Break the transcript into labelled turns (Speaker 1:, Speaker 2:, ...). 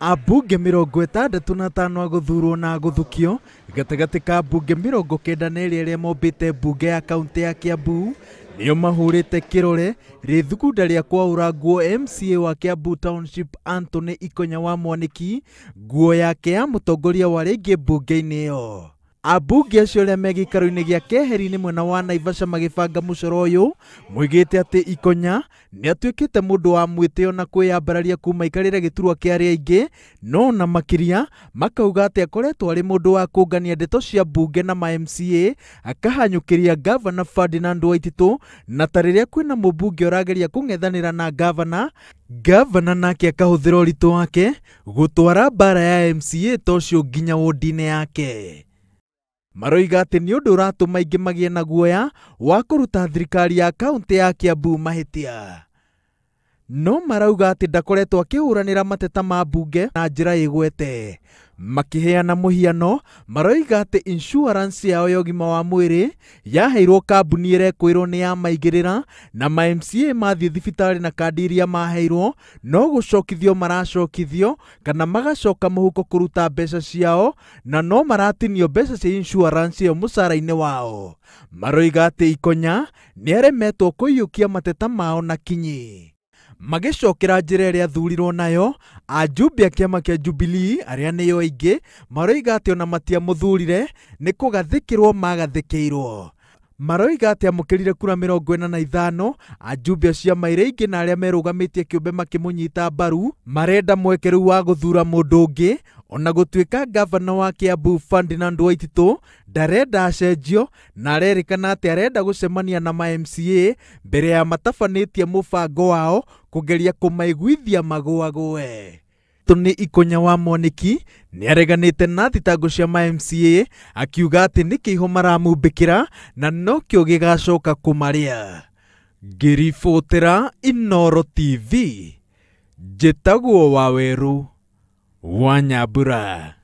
Speaker 1: Ambunge 65 a gũthurwo na gũthukio gatagatĩ ka mbunge 92 arĩa mombĩte mbunge ya kaunti ya Kiambu nĩo mahũrĩte kĩrore rĩthugunda rĩa kwaũra nguo MCA wa Kiambu Township Anthony Ikonya wa Mwaniki nguo yake ya mũtongoria wa rĩngĩ mbunge-inĩ ĩyo. Ambunge acio arĩa me gĩikaro-inĩ gĩa keheri-inĩ mwena wa Naivasha magĩbanga mũcoro ũyũ moigĩte atĩ Ikonya nĩ atuĩkĩte mũndũ wa mwĩtĩo na kwĩyambararia kuma aikarĩre gĩturwa kĩa arĩa aingĩ, no na makĩria makauga atĩ akoretwo arĩ mũndũ wa kũngania ndeto cia mbunge na ma MCA akahanyũkĩria ngavana Ferdinand Waititu, na ta rĩrĩa kwĩna mũmbunge ũrageria kũng'ethanĩra na ngavana, ngavana nake akahũthĩra ũritũ wake gũtwara mbara ya MCA ta ũcio nginya wodi-inĩ yake. Maroiga atĩ nĩ ũndũ ũratũma aingĩ magĩe na guoya wa kũruta thirikari ya kaunti ya Kiambu mahĩtia. No marauga atĩ ndakoretwo akĩhũranĩra mateta ma mbunge na njĩra ĩgwete. Makĩheana mũhiano, maroiga atĩ insurance yao ya ũgima wa mwĩrĩ yaheirwo kambuni ĩrekwĩrwo nĩ yamaigĩrĩra na ma MCA mathiĩ thibitarĩ na kandi iria maheirwo no gũcokithio maracokithio kana magacoka mũhuko kũruta mbeca ciao na no maratinio mbeca cia insurance ĩyo mũcara-inĩ wao. Maroiga atĩ Ikonya nĩaremetwo kũiyũkia mateta mao na kinyi. Magĩcokera njĩra ĩrĩa athurirwo nayo, ajumbe a kĩama kĩa Jubilee arĩa nĩo aingĩ maroiga atĩ ona matiamũthurire nĩ kũgathĩkĩrwo magathĩkĩirwo. Maroiga atĩ amũkĩrire kura 45, ajumbe a ciama iria ingĩ na arĩa merũgamĩtie kĩũmbe makĩmũnyita mbaru marenda mweke rĩu wa gũthura mũndũ ũngĩ, ona gũtuĩka ngavana wa Kiambu Ferdinand Waititu ndarenda acenjio na arerĩkana atĩ arenda gũcemania na ma MCA mbere ya matabanĩtie mũbango wao kũgeria kũmaiguithia magũagũe. Tony Ikonya wa Mwaniki nĩareganĩte na thitango cia ma MCA akiuga atĩ nĩ kĩiho maramumbĩkĩra na nokĩo gĩgacoka kũmarĩa. Ngĩribotera Inooro TV, njĩtagwo Wawerũ wa Nyambura.